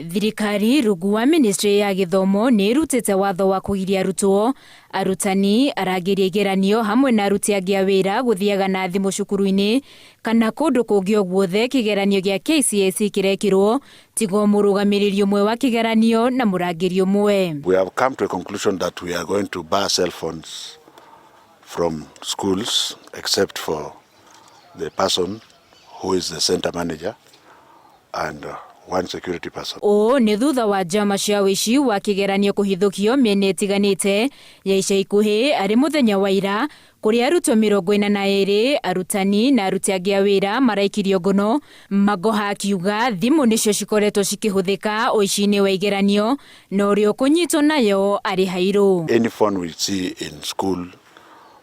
Thirikari rungu wa ministry ya gĩthomo nĩ ĩrutĩte watho wa kũgiria arutwo, arutani, arangĩri a igeranio hamwe na aruti angĩ a wĩra gũthiaga na thimũ cukuru-inĩ kana kũndũ kũngĩ o guothe kĩgeranio gĩa KCSE kĩrekĩrwo tiga o mũrũgamĩrĩri ũmwe wa kĩgeranio na mũrangĩri ũmwe. We have come to a conclusion that we are going to bar cell phones from schools except for the person who is the center manager and one security person. Ũũ nĩ thutha wa njama cia ũici wa kĩgeranio kũhithũkio mĩena ĩtiganĩte ya ica ikuhĩ arĩ mũthenya wa ira kũrĩa arutwo 42, arutani na aruti angĩ a wĩra maraikirio ngono. Magoha akiuga thimũ nĩcio cikoretwo cikĩhũthĩka ũici-inĩ wa igeranio na ũrĩa ũkũnyitwo nayo arĩ hairũ. Any phone we see in school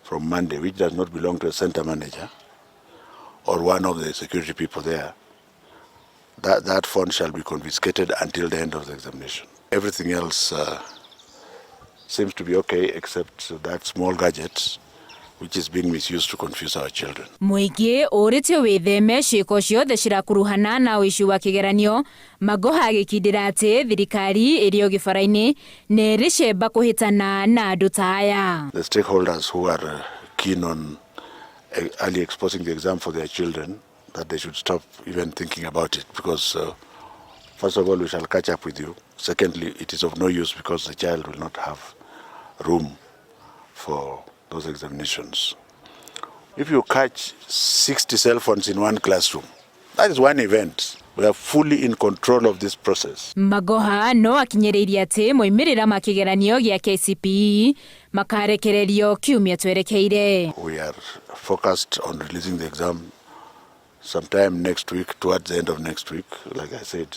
from Monday which does not belong to a center manager or one of the security people there, that phone shall be confiscated until the end of the examination. Everything else seems to be okay except that small gadget which is being misused to confuse our children. Mũingĩ ũrĩtio wĩtheme ciĩko ciothe cirakuruhana na ũici wa kĩgeranio. Magoha agĩkindĩra atĩ thirikari ĩrĩ o gĩbara-inĩ na ĩrĩ cemba kũhĩtana na andũ ta aya. The stakeholders who are keen on early exposing the exam for their children, that they should stop even thinking about it because first of all, we shall catch up with you. Secondly, it is of no use because the child will not have room for those examinations. If you catch 60 cell phones in one classroom, that is one event. We are fully in control of this process. Magoha no akinyĩrĩirie atĩ moimĩrĩra ma kĩgeranio gĩa KCPE makarekererio kiumia twerekeire. We are focused on releasing the exam sometime next week, towards the end of next week, like I said,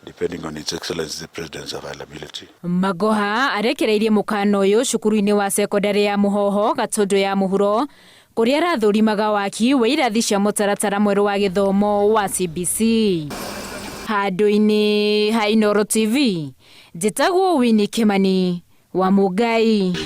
depending on His Excellency the President's availability. Magoha arekereirie mũkana ũyũ cukuru-inĩ wa sekondarĩ ya Mũhoho Gatũndũ ya Mũhuro kũrĩa arathũrimaga waki wa irathi cia mũtaratara mwerũ wa gĩthomo wa CBC. Handũ-inĩ ha Inooro TV, njĩtagwo Winnie Kimani wa Mũngai.